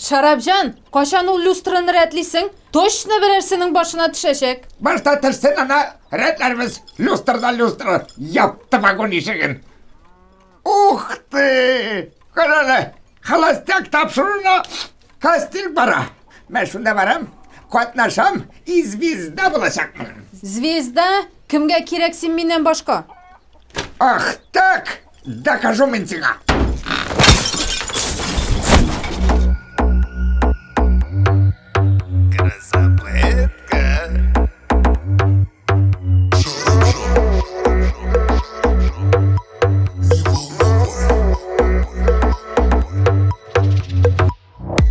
Шәрапҗан, кайчан ул люстраны рәтлисең? Точно берәрсенең башына төшәчәк. Башта төшсен ана, рәтләрбез. Люстрда люстра. Япты вагон ишеген. Ух ты! Кара әле, холостяк тапшыруына кастинг бара. Мен шунда барам, катнашам и звезда булачакмын. Звезда? Кемгә кирәк син миннән башка? Ах так! Докажу мин сиңа! Красопетка!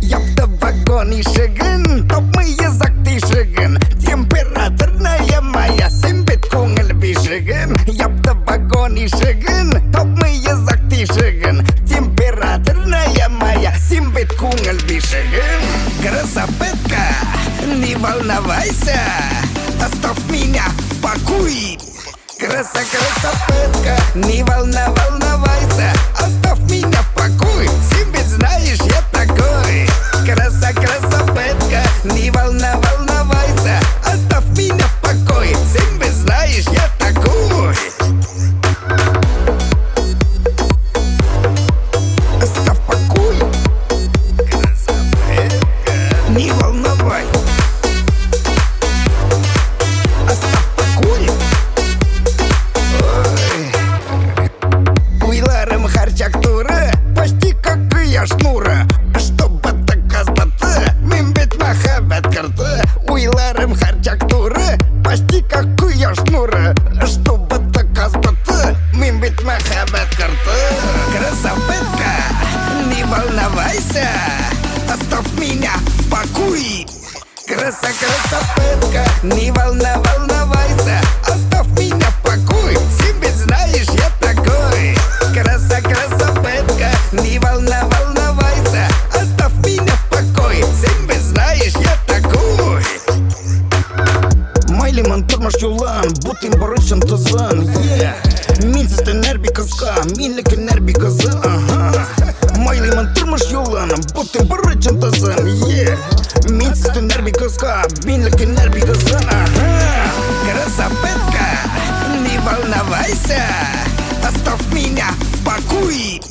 Япты вагон ишеген, тапмый язак тишеген. Температурная моя, син бит күңел бишеген. Япты вагон ишеген, тапмый язак тишеген. Температурная моя, син бит күңел бишеген. Красопетка, не волновайся, оставь меня в покое. Краса, красопетка, не волна, волновайся, оставь меня в покое, син ведь знаешь, я такой. Краса, красопетка, не волна, волновайся, оставь меня в покое, син ведь знаешь, я такой. Оставь покой, красопетка, не волновай. Оставь покой. Ой. Уйларым һәрчак туры, почти как кояш нуры. Чтобы доказаться, мин бит мәхәббәт корты. Уйларым һәрчак туры, почти как кояш нуры. Чтобы доказаться, мин бит мәхәббәт корты. Красопетка, не волновайся, оставь меня в покое. Краса, красопетка, не волна, волновайся, оставь меня в покое, син ведь знаешь, я такой. Краса, красопетка, не волна, волновайся, оставь меня в покое, син ведь знаешь, я такой. Майлыймын тормыш юлын, бутыйм борычын тозын, yeah. Минсез төннәр бик кыска, минле көннәр бик озын, ага. Майлыймын тормыш юлын, бутыйм борычын тозын, yeah. Минсез төннәр бик кыска, минле көннәр бик озын, ага. Красопетка, не волновайся, оставь меня в покое.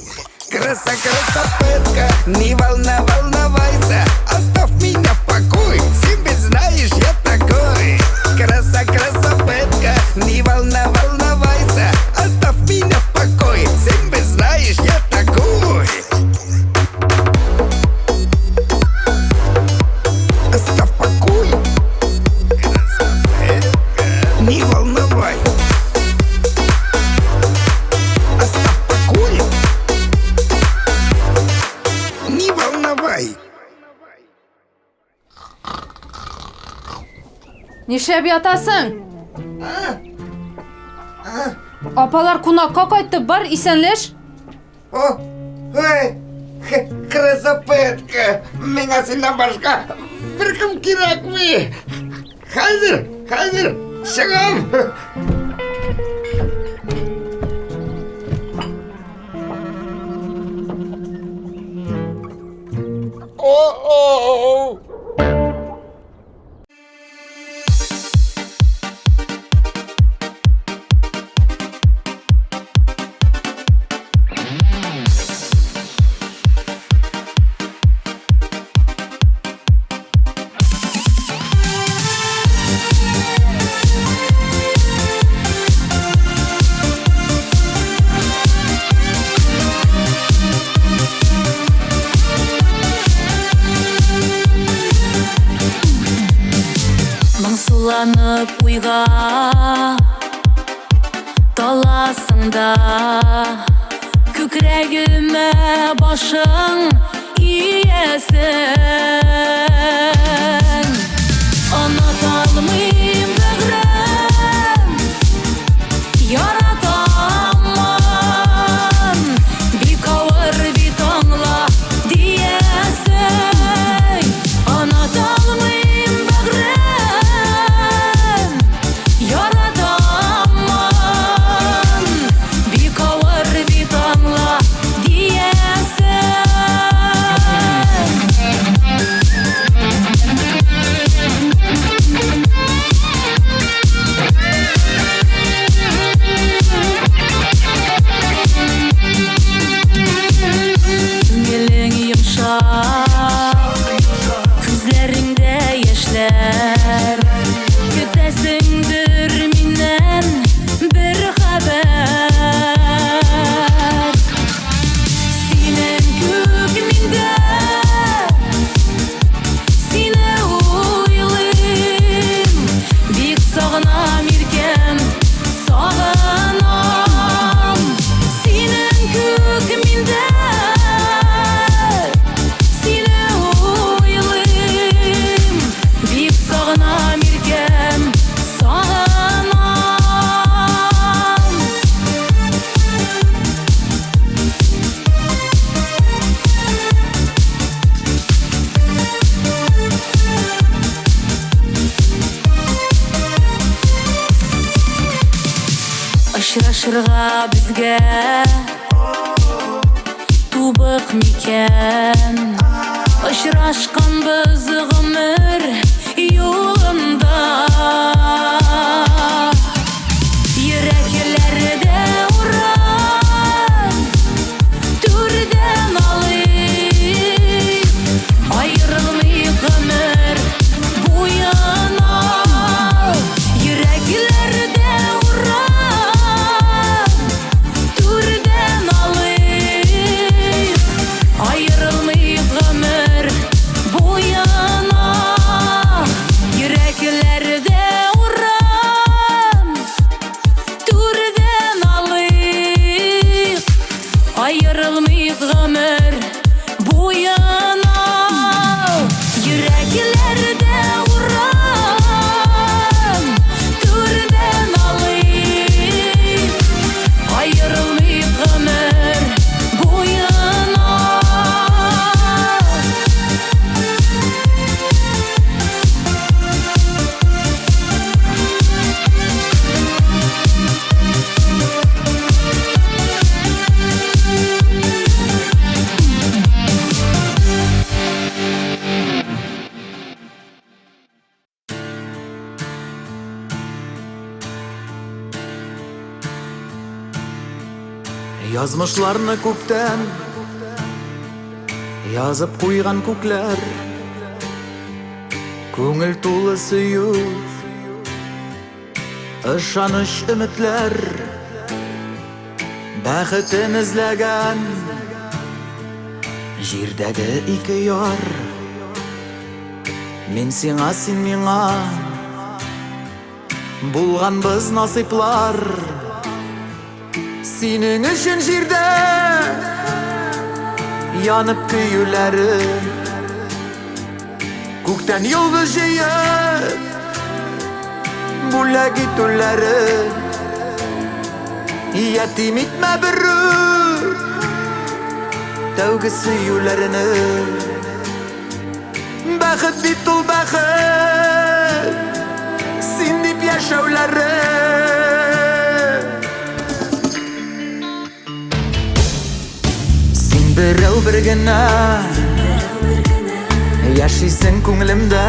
Краса, красопетка, не волна, волновайся, оставь меня в покое, син ведь знаешь, я такой. Краса, красопетка, не волна, волновайся, оставь меня в покое, син ведь знаешь, я такой. Оставь покой, красопетка, не волновай. Оставь покой, не волновай. Нишләп ятасың? Апалар кунакка кайтты, бар, исәнләш. О, эй, красопетка, миңа синнән башка беркем кирәкми. Хәзер, хәзер, чыгам. О-о! Моңсуланып уйга таласың да, күкрәгемә башың иясең. Оныта алмыйм бәгърем, яратамын. Бик авыр бит аңла диясең. Оныта алмыйм бәгърем, яратамын. Бик авыр бит аңла диясең. Очрашырга безгә тубык микән? Очрашканбыз гомер юлында. Йөрәкләрдә урын түрдән алыйк, аерылмыйк гомер буена. Йөрәкләрдә урын түрдән алыйк, аерылмыйк гомер буена. Йөрәкләрдә урын түрдән алыйк, аерылмыйк гомер буена. Йөрәкләрдә урын түрдән алыйк, аерылмыйк гомер буена. Язмышларны күптән язып куйган күкләр, күңел тулы сөю, ышаныч, өметләр, бәхетен эзләгән җирдәге ике яр. Мин сиңа, син миңа булганбыз насыйплар. Синең өчен җирдә янып көюләре, күктән йолдыз җыеп бүләк итүләре. Ятим итмә берүк тәүге сөюләрне. Бәхет бит ул, бәхет, син дип яшәүләре. Син берәү, бер генә яшисең күңелемдә,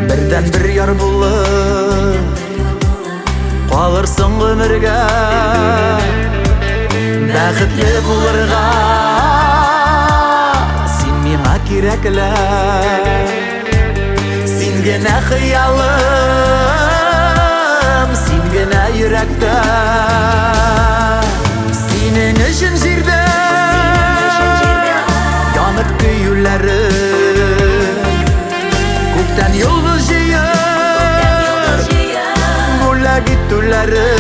бердән бер яр булып калырсың гомергә. Бәхетле булырга син миңа кирәкле, син генә хыялым, син генә йөрәктә. Синең өчен җирдә янып көюләре, күктән йолдыз җыеп бүләк итүләре.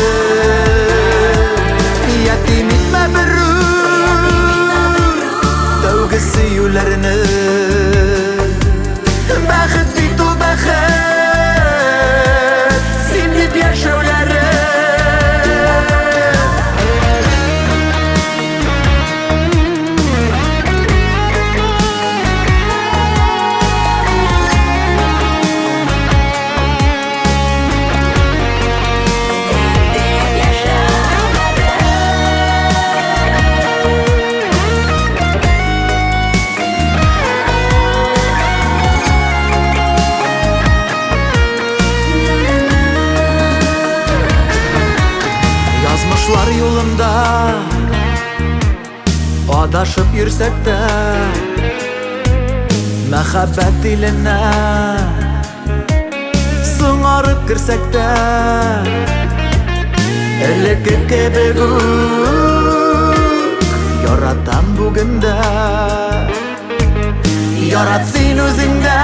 Ятим итмә берүк тәүге сөюләрне. Бәхет бит ул, бәхет, син дип яшәүләре. Язмышлар юлында адашып йөрсәк тә, мәхәббәт иленә соңарып керсәк тә, элекке кебек үк яратам бүген дә. Ярат син үзең дә,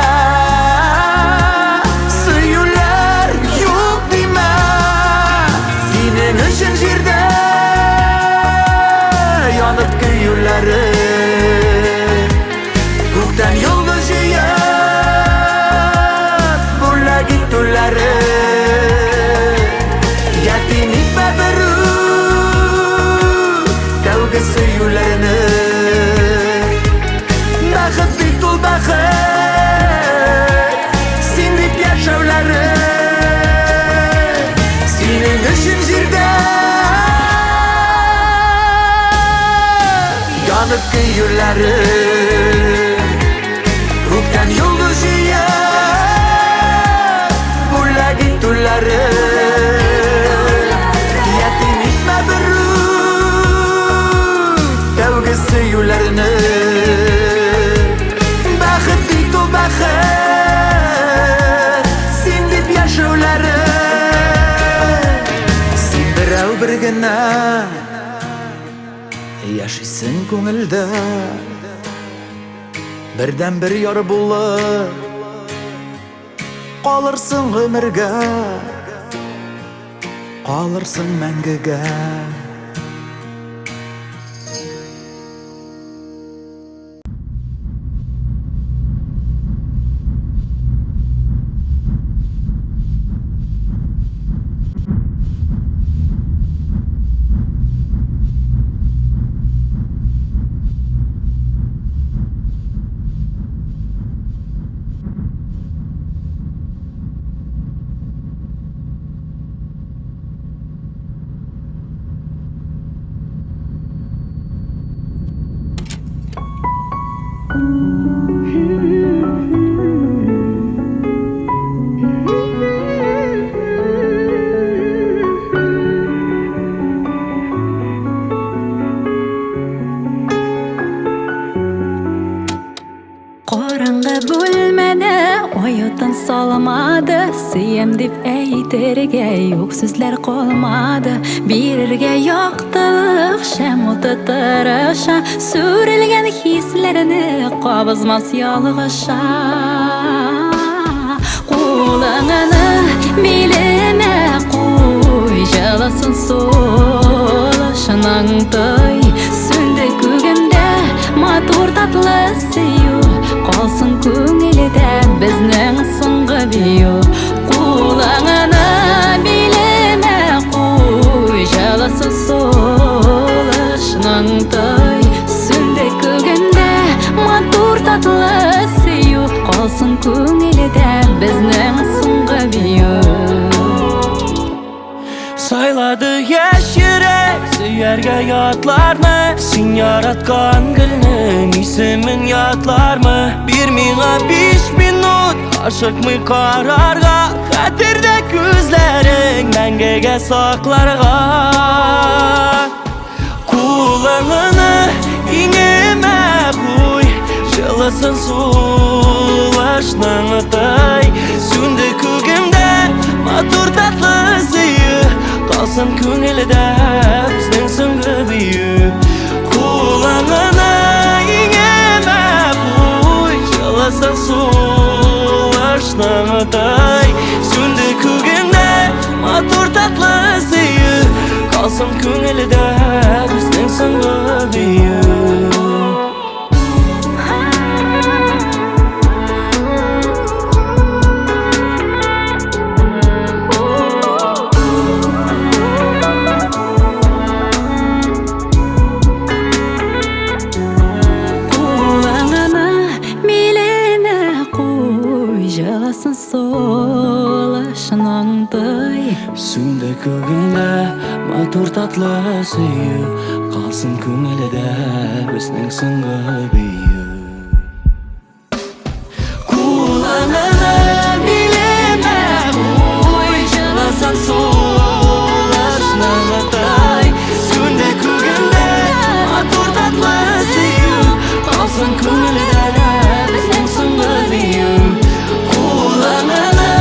сөюләр юк димә. Синең өчен җирдә янып көюләре, күктән йолдыз җыеп бүләк итүләре. Ятим итмә берүк тәүге сөюләрне. Бәхет бит ул, бәхет, син дип яшәүләре. Синең өчен җирдә Янып көюләре. Күктән йолдыз җыеп Бүләк итүләре. Ятим итмә берүк Тәүге сөюләрне. Бәхет бит ул бәхет, син дип яшәүләре. Син берәү бер генә яшисең күңелдә, бердән-бер яр булып калырсың гомергә, калырсың мәңгегә. Караңгы бүлмәдә оятын салмады, сөям дип әйтергә юк сүзләр калмады. Бирергә яктылык шәм уты тырыша, сүрелгән хисләрне кабызмас ялгыша. Кулыңны билемә куй, җылысын сулышының той. Сүнде күгемдә матур татлы сөю, калсын күңелдә безнең соңгы бию. Кулыңны билемә куй, җылысын сулышының той. Сүнде күгемдә матур татлы сөю, калсын күңелдә безнең соңгы бию. Сайлады яшь йөрәк сөяргә ятлармы? Син яраткан гөлнең исемен ятлармы? Бир миңа 5 минут, ашыкмый карарга, хәтердә күзләрең мәңгегә сакларга. Кулыңны иңемә куй, җылысын сулышның тай. Сүнде күгемдә матур татлы сөю, калсын күңелдә безнең соңгы бию. Кулыңны иңемә куй, җылысын сулышның тай. Сүнде күгемдә матур татлы сөю, калсын күңелдә безнең соңгы бию. Кулыңны билемә куй, җылысын сулышының той. Сүнде күгемдә матур татлы сөю, калсын күңелдә безнең соңгы бию. Кулыңны билемә куй, җылысын сулышның тай. Сүнде күгемдә матур татлы сөю, калсын күңелдә безнең соңгы бию. Кулыңны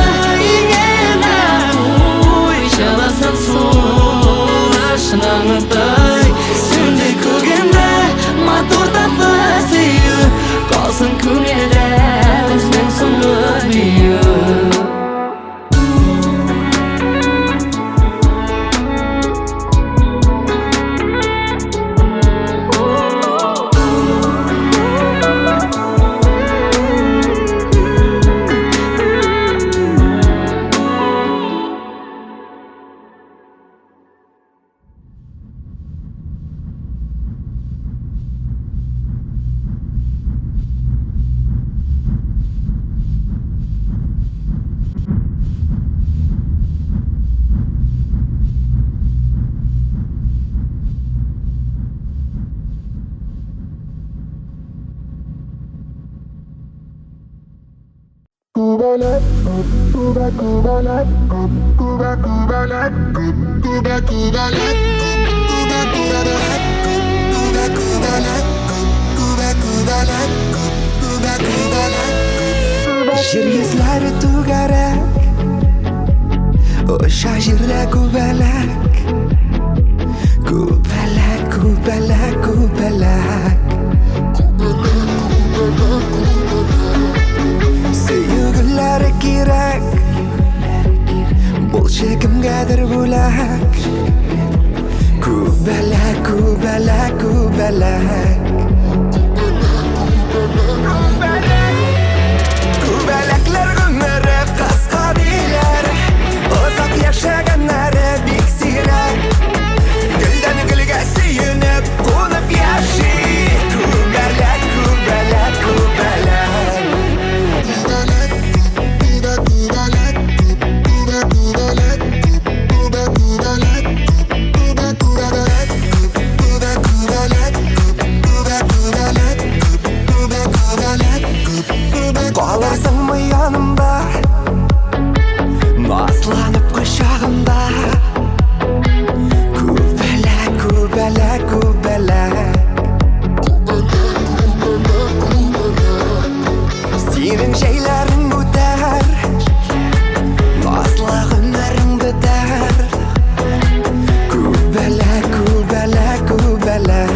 иңемә куй, җылысын сулышның тай. Сүнде күгемдә матур татлы сөю, Җир йөзләре түгәрәк, Оча җирдә күбәләк. Күбәләк, күбәләк, күбәләк. Сөю гөлләре кирәк, Булчы кемгәдер бүләк. Күбәләк, күбәләк, күбәләк. Күбәләкләр гомере кыска диләр, Озак яшәгәннәре бик сирәк. Гөлдән гөлгә сөенеп кунып яши. Күбәләк, күбәләк, күбәләк. Калырсыңмы янымда, Назланып кочагымда? Күбәләк, күбәләк, күбәләк. Синең җәйләрең үтәр, Назлы гомерең бетәр. Күбәләк, күбәләк, күбәләк.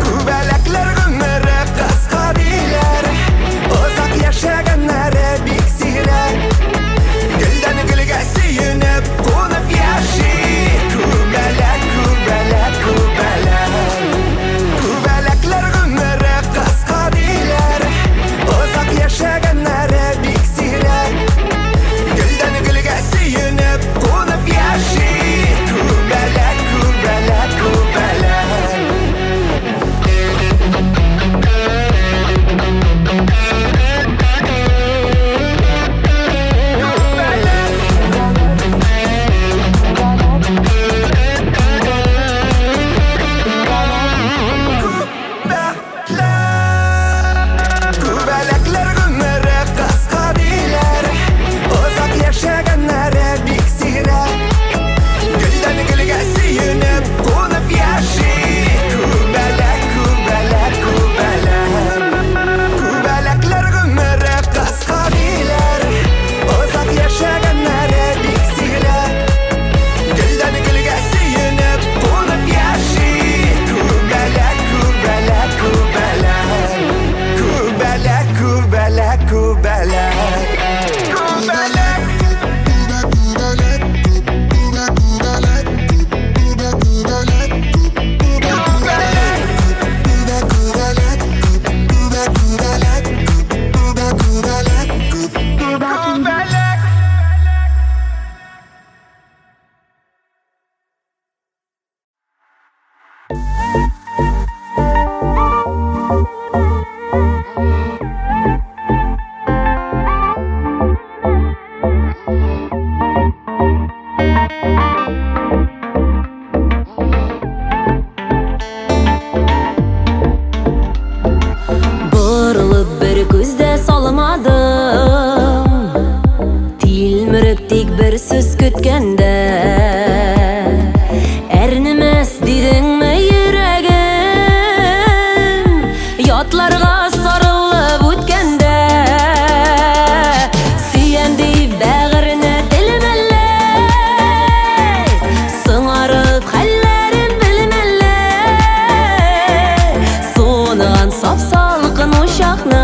Күбәләкләр гомере кыска диләр, Озак яшәгәннәре бик сирәк. Гөлдән гөлгә сөенеп кунып яши. Күбәләк, күбәләк, күбәләк. Күбәләкләр гомере кыска диләр, Озак яшәгәннәре бик сирәк. Гөлдән гөлгә сөенеп кунып яши. Күбәләк, күбәләк, күбәләк. Күбәләкләр гомере кыска диләр, Озак яшәгәннәре бик сирәк. Гөлдән гөлгә сөенеп кунып яши. Күбәләк, күбәләк, күбәләк. Күбәләкләр гомере кыска диләр, Озак яшәгәннәре бик сирәк. Гөлдән гөлгә сөенеп кунып яши. Күбәләк, күбәләк, күбәләк. Күбәләк, күбәләк, күбәләк. Күбәләк. Күбәләк. Борылып бер күз дә салмадым, Тилмереп тик бер сүз көткәндә. Әрнемәс дидеңме йөрәгем, Ятларга сарылып үткәндә. Сөям дип бәгыренә телмәлләй, Соңарып хәлләрен белмәлләй. Суынган сап-салкын учакның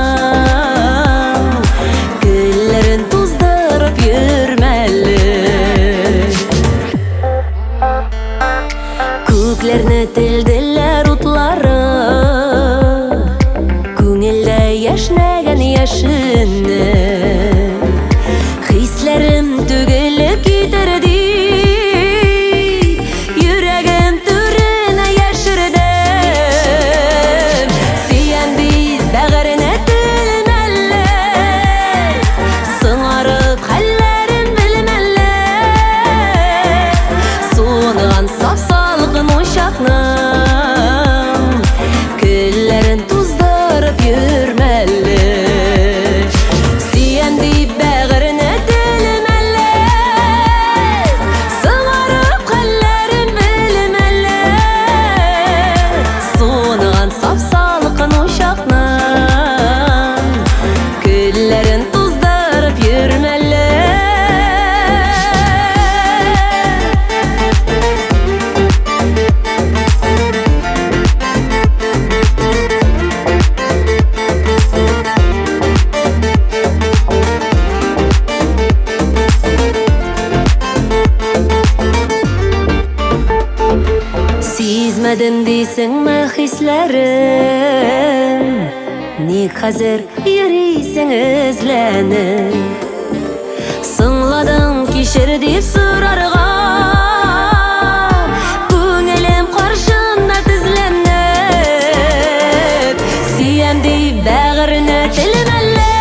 Көлләрен туздырып йөрмәле. Сизмәдем дисеңме хисләрен? Ник хәзер йөрисең эзләнеп? Соңладың кичер дип сорарга, Күңелем каршында тезләнеп, Сөям дип бәгырьне телмәле,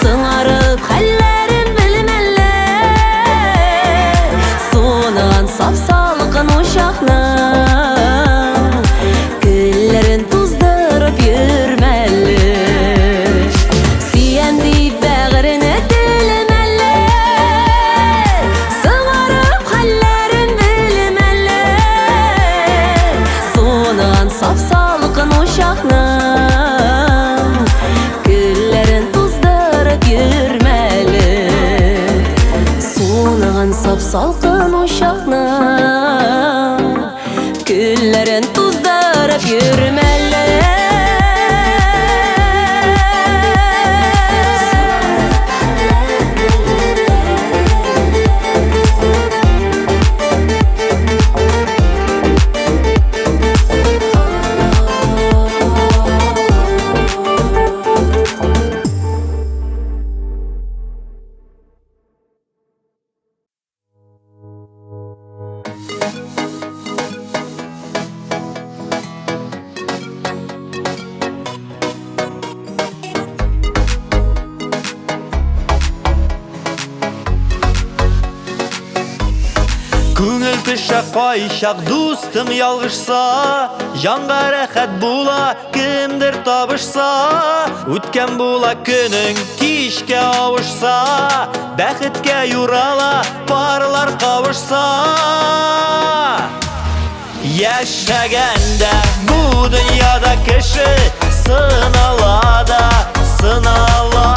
Соңарып хәлләрен белмәле, Суынган сап-салкын учакның Көлләрен туздырып йөрмәле. Сөям дип бәгырьне телмәле, Соңарып хәлләрен белмәле, Суынган сап-салкын учакның Көлләрен туздырып йөрмәле. Суынган сап-салкын учакның Көлләрен туздырып йөрмәле. Күңел төшә кайчак дустың ялгышса, Җанга рәхәт була, кемдер табышса. Үткән була көнең кичкә авышса, Бәхеткә юрала парлар кавышса. Яшәгәндә бу дөньяда кеше сынала да сынала.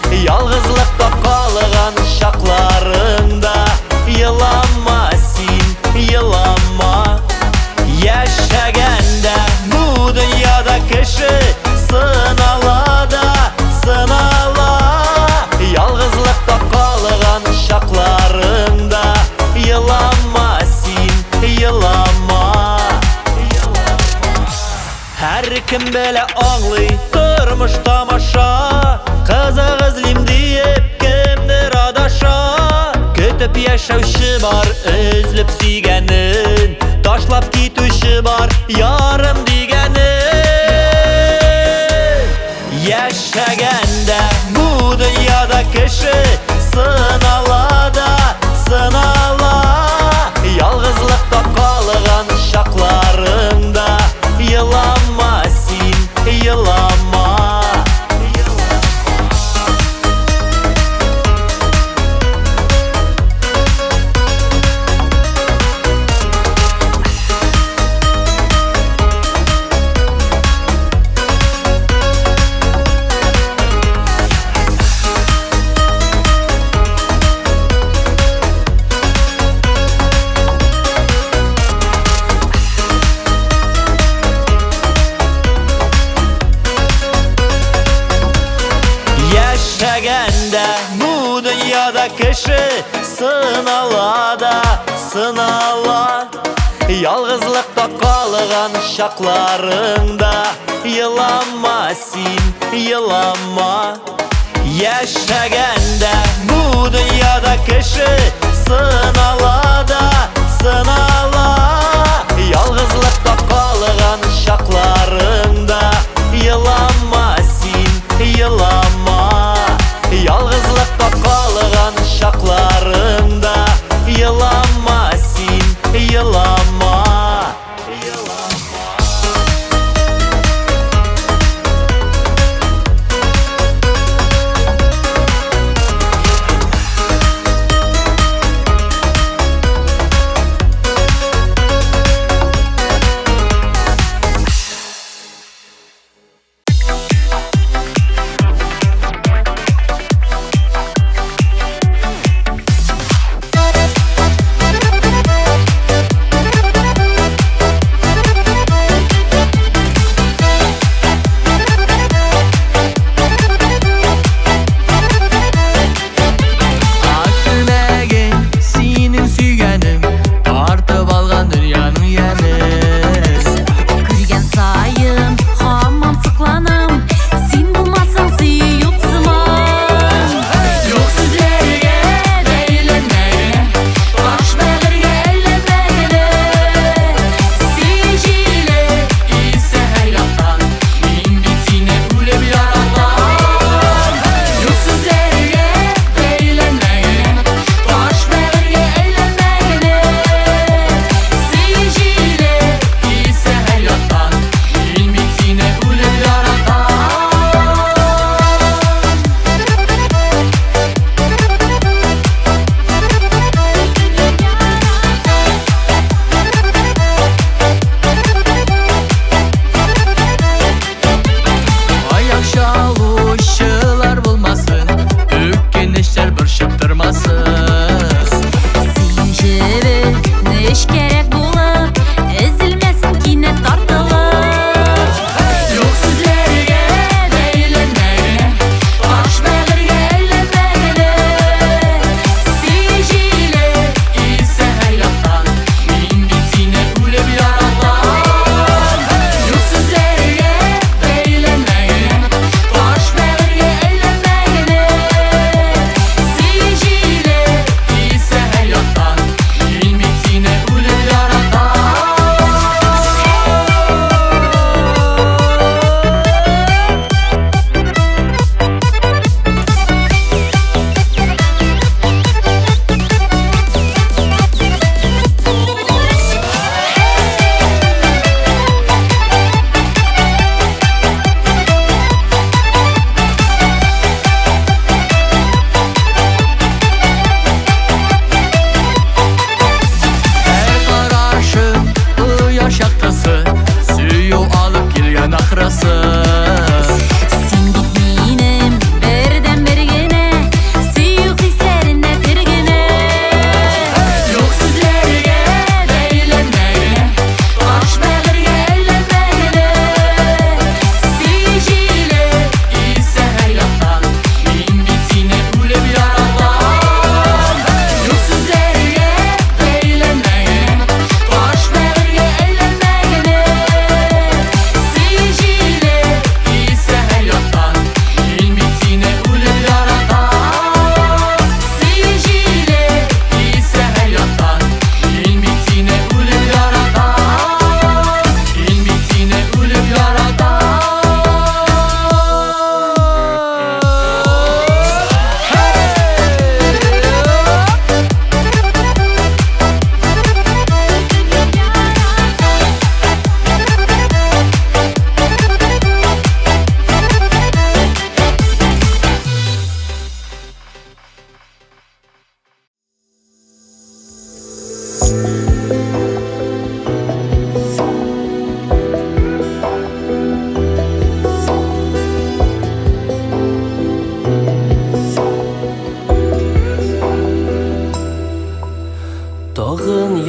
Ялгызлыкта калган чакларыңда елама син, елама. Яшәгәндә бу дөньяда кеше сынала да сынала. Ялгызлыкта калган чакларыңда елама син, елама. Һәркем белә аңлый тормыш тамаша, Кызык эзлим диеп кемдер адаша. Көтеп яшәүче бар өзлеп сөйгәнен, Ташлап китүче бар ярым дигәнен. Яшәгәндә бу дөньяда кеше сынала да сынала. Ялгызлыкта калган чакларыңда елама син, елама. Яшәгәндә бу дөньяда кеше сынала да сынала. Ялгызлыкта калган чакларыңда елама син, елама. Яшәгәндә бу дөньяда кеше сынала да сынала. Ялгызлыкта калган чакларыңда елама син, елама. Ялгызлыкта калган чакларыңда елама син, елама.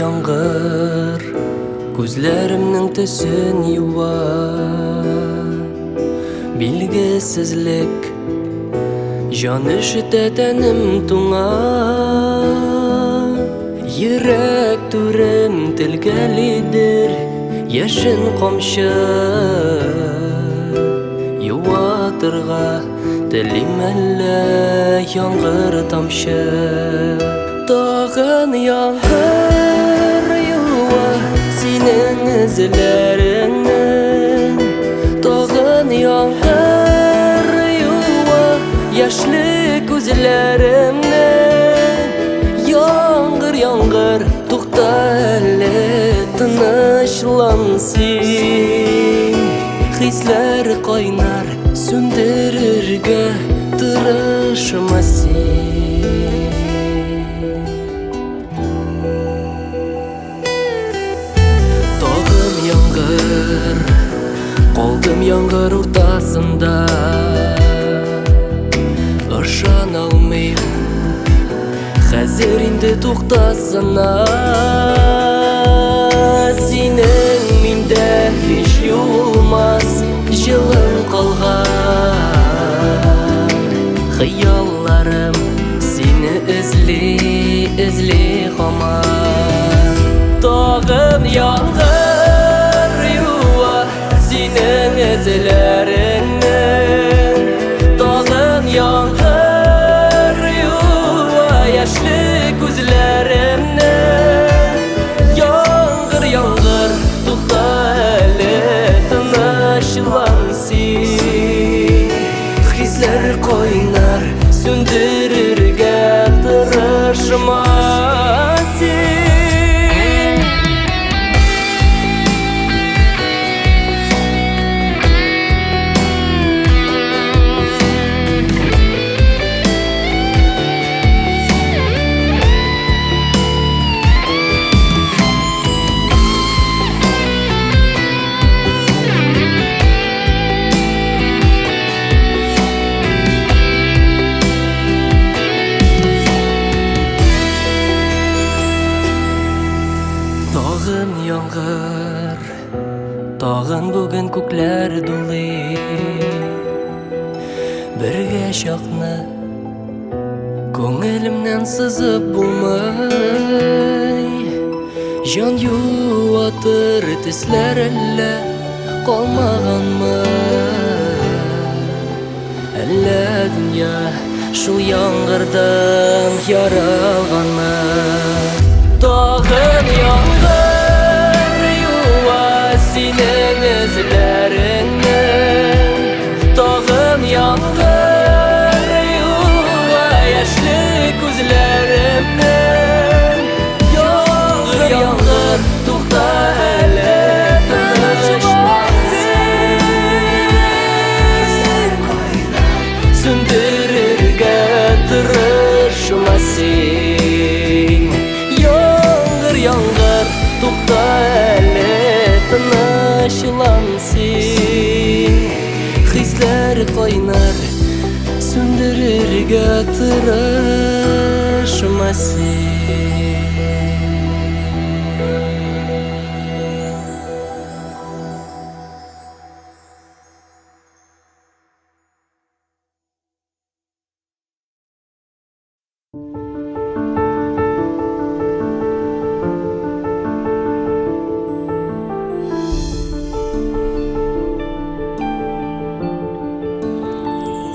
яңгыр күзләремнең төсен юа. Билгесезлек җан өшетә, тәнем туңа. Йөрәк түрем телгәлидер яшен камчы. Юатырга телим әллә яңгыр тамчы. Тагын яңгыр юа синең эзләреңне. Тагын яңгыр юа яшьле күзләремне. Яңгыр, яңгыр, тукта әле, тынычлан син. Хисләр кайнар, сүндерергә тырышма син. Тагын яңгыр, калдым яңгыр уртасында. Ышана алмыйм, хәзер инде туктасына. Синең миндә һич юылмас җылың калган. Хыялларым сине эзли, эзли һаман. Тагын яңгыр юа синең эзләреңне. Тагын яңгыр юа яшьле күзләремне. Яңгыр, яңгыр, тукта әле, тынычлан син. Хисләр кайнар, сүндерергә тырышма син. Тагын яңгыр, тагын бүген күкләр дулый. Бергә чакны күңелемнән сызып булмый. Җан юатыр төсләр әллә калмаганмы? Әллә дөнья шул яңгырдан яралганмы? Тагын яңгыр юа синең эзләреңне. Тагын яңгыр юа яшьле күзләремне. Яңгыр, яңгыр, тукта әле, тынычлан син. Сүндерергә тырышма син. Яңгыр, яңгыр, тукта әле, тынычлан син. Хисләр кайнар, сүндерергә тырышма син.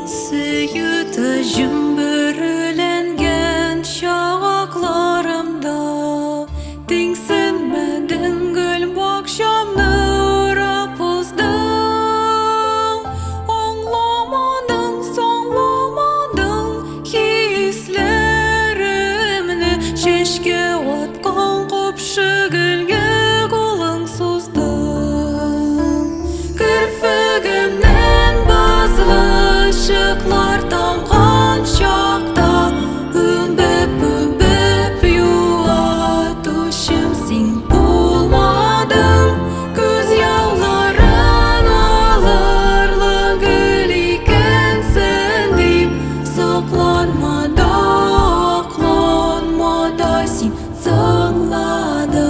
Сөю таҗым бөреләнгән чакларымда тиңсенмәдең гөл бакчамны урап уздың. Аңламадың, соңламадың хисләремне, чәчкә аткан купшы гөлгә кулың суздың. Керфегемнән базлы чыклар тамган чакта үбеп-үбеп юатучым син булмадың. Күз яуларын алырлык гөл икәнсең дип сокланма да, акланма да син соңладың.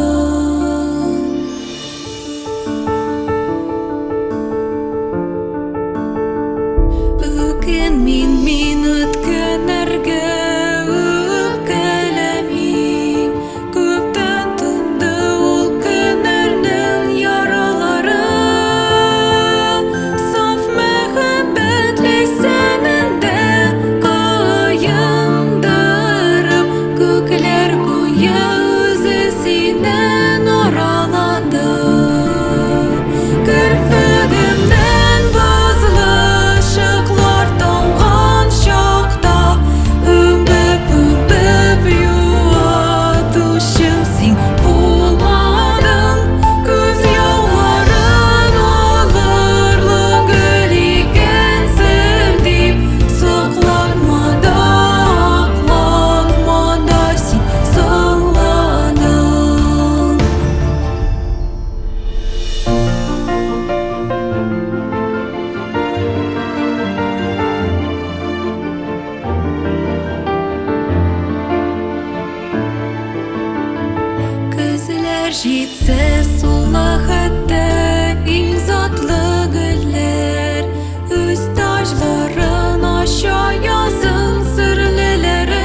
Җитсә сула хәтта иң затлы гөлләр, Үз таҗларын ача язын серлеләре.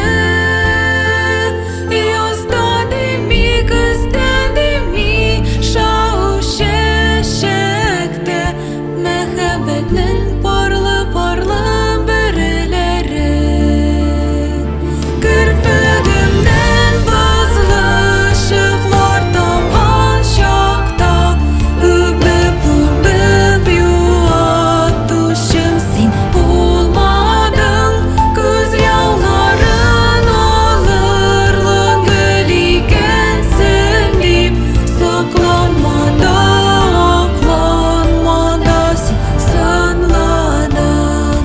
Язда дими, көздә дими, шау чәчәктә Мәхәббәтнең парлы-парлы бөреләре. Керфегемнән бозлы чыклар тамган чакта, Үбеп-үбеп юатучым син булмадың. Күз яуларын алырлык гөл икәнсең дип, Сокланма да, акланма да син сынладың.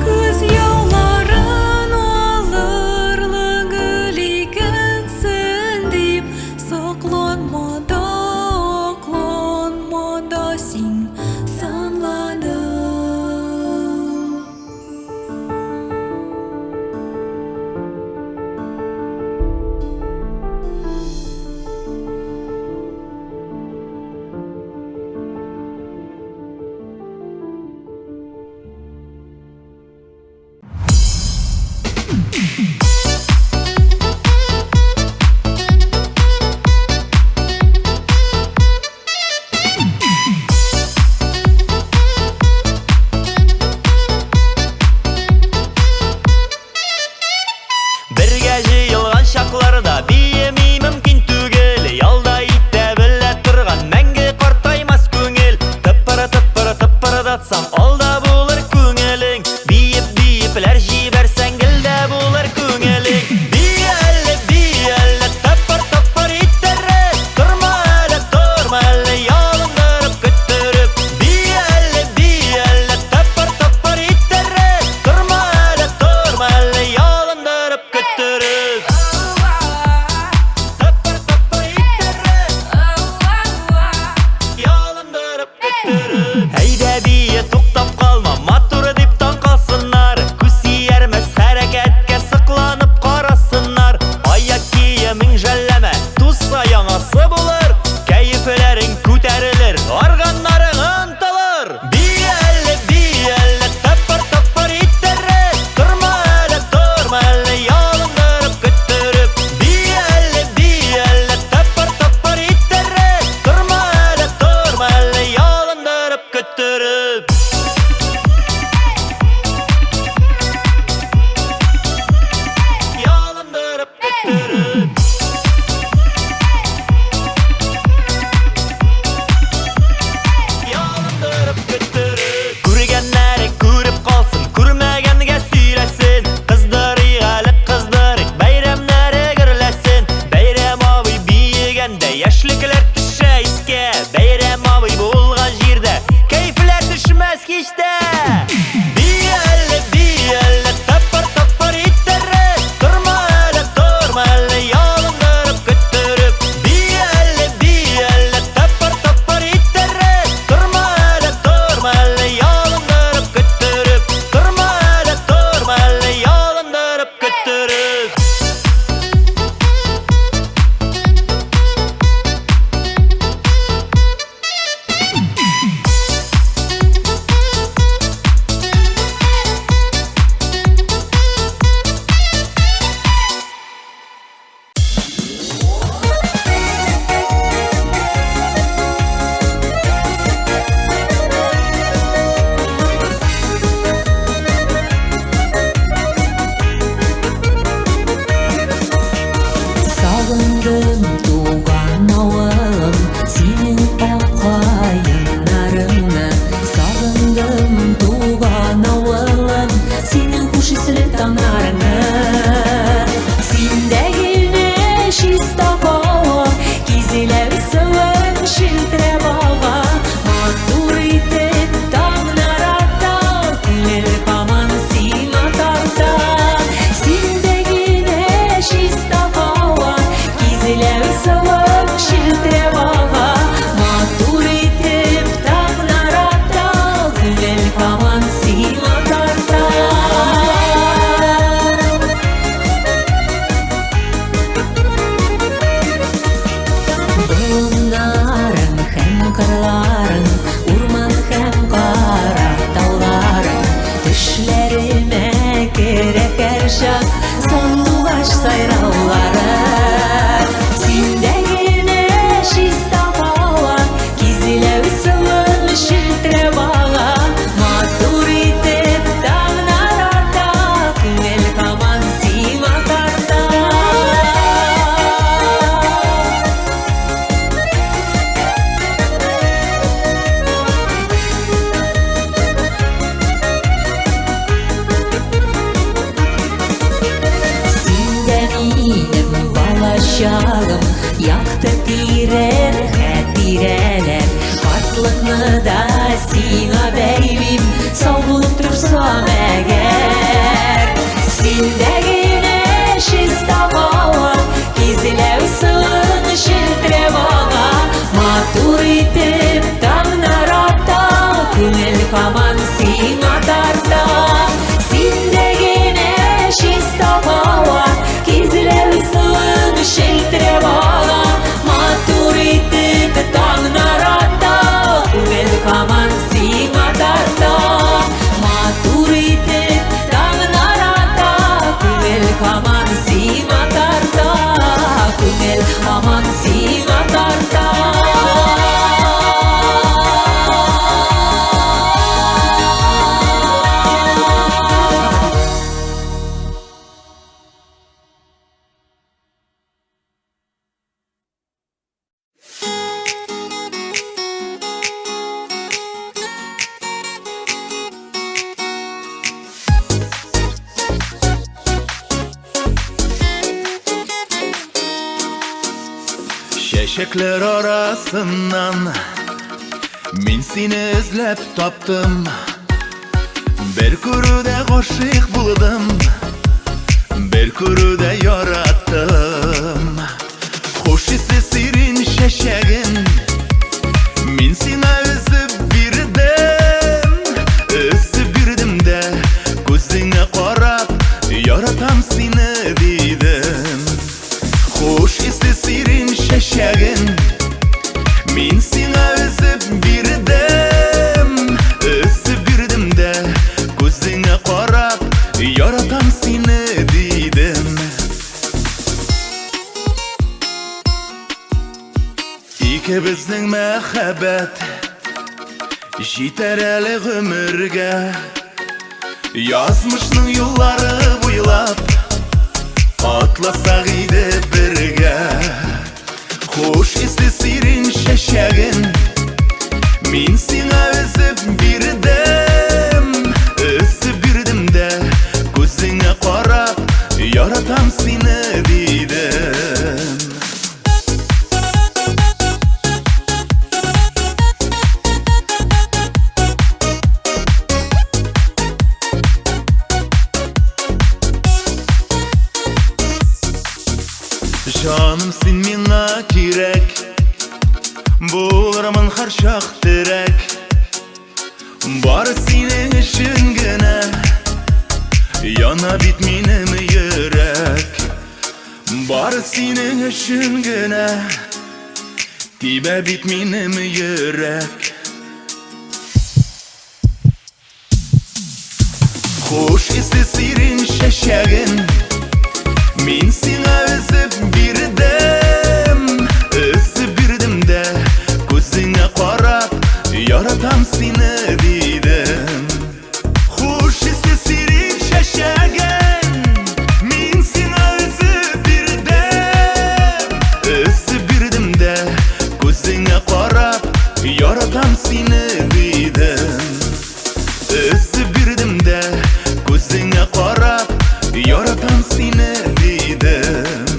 Күз яуларын алырлык гөл икәнсең дип, Сокланма да, акланма да син сынладың. Бергә җыелган чакларда биеми мөмкин түгел. Ялда итә белә торган мәңге картаймас күңел. Тыпыры тыпыры тыпырдатсаң, алда булыр күңелең. Биеп биепләр җибәрсәң, гел дә булыр күңелең. Бие әле, бие әле, тыпыр тыпыр иттереп, торма әле, торма әле, ялындырып көттереп. Бие әле, бие әле, тыпыр тыпыр иттереп, торма әле, торма әле, ялындырып көттереп. Тыпыр тыпыр иттереп, ялындырып көттереп. Әйдә бие, туктап калма, матур дип таң калсыннар. Күз иярмәс хәрәкәткә сокланып карасыннар. Аяк киемең жәлләмә, тузса яңасы булыр. Кәефләрең күтәрелер, арганнарың онытылыр. Бие әле, бие әле, тыпыр тыпыр иттереп, торма әле, торма әле, ялындырып көттереп. Бие әле, бие әле, тыпыр тыпыр иттереп, торма әле, торма әле, ялындырып көттереп. Ялындырып көттереп. Ялындырып көттереп. Күргәннәре күреп калсын, күрмәгәнгә сөйләсен. Кыздырыйк әле, кыздырыйк, бәйрәмнәре гөрләсен. Бәйрәм абый биегәндә яшьлекләр төшә искә. Бәйрәм абый булган җирдә кәефләр төшмәс һич тә. Бие әле, бие әле, тыпыр тыпыр иттереп, торма әле, торма әле. Балачагым, якты тирән хатирәләр. Картлыкны да сиңа бәйлим, сау булып торсам әгәр. Синдә генә чиста һава, кизләү суын челтерәп ага. Матур итеп таңнар ата, күңел һаман сиңа тарта. Синдә генә чиста һава, кизләү суын челтерәп ага. Матур итеп таңнар ата, күңел һаман сиңа тарта. Матур итеп таңнар ата, күңел һаман сиңа тарта. Күңел һаман сиңа тарта. Чәчәкләр арасыннан мин сине эзләп таптым. Бер күрүдә гашыйк булдым, бер күрүдә яраттым. Хуш исле сирень чәчәген мин сиңа өзеп бирдем. Өзеп бирдем дә күзеңә карап, яратам сине дидем. Хуш исле сирень чәчәген мин сиңа өзеп бирдем. Өзеп бирдем дә күзеңә карап, яратам сине дидем. Икебезнең мәхәббәт җитәр әле гомергә. Язмышның юллары буйлап атласак иде бергә. Хуш исле сирень чәчәген мин сиңа өзеп бирдем. Өзеп бирдем дә күзеңә карап, яратам сине дидем. Җаным, син миңа кирәк, булырмын һәрчак терәк. Бары синең өчен генә яна бит минем йөрәк. Бары синең өчен генә тибә бит минем йөрәк. Хуш исле сирень чәчәген мин сиңа өзеп бирдем. Өзеп бирдем дә күзеңә карап, яратам сине дидем. Хуш исле сирень чәчәген мин сиңа өзеп бирдем. Өзеп бирдем дә күзеңә карап, яратам сине дидем. Өзеп бирдем дә күзеңә карап, яратам сине дидем.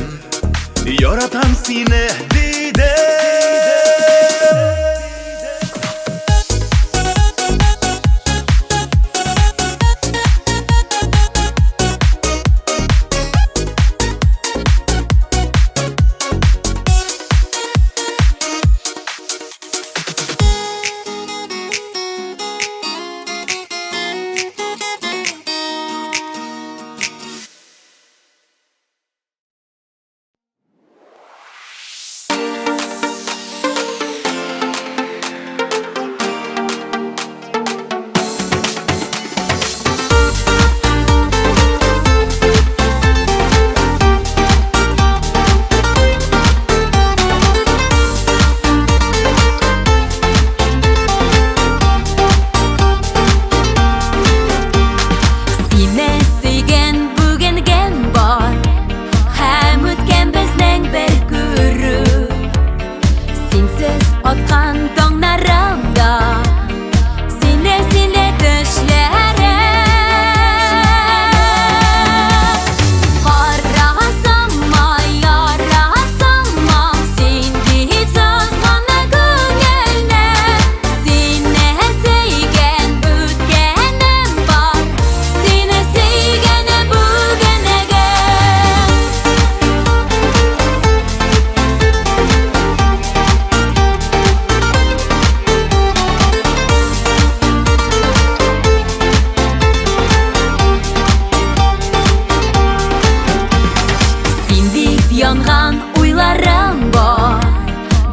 Янган уйларым бар,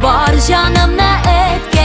бар җанымны эт.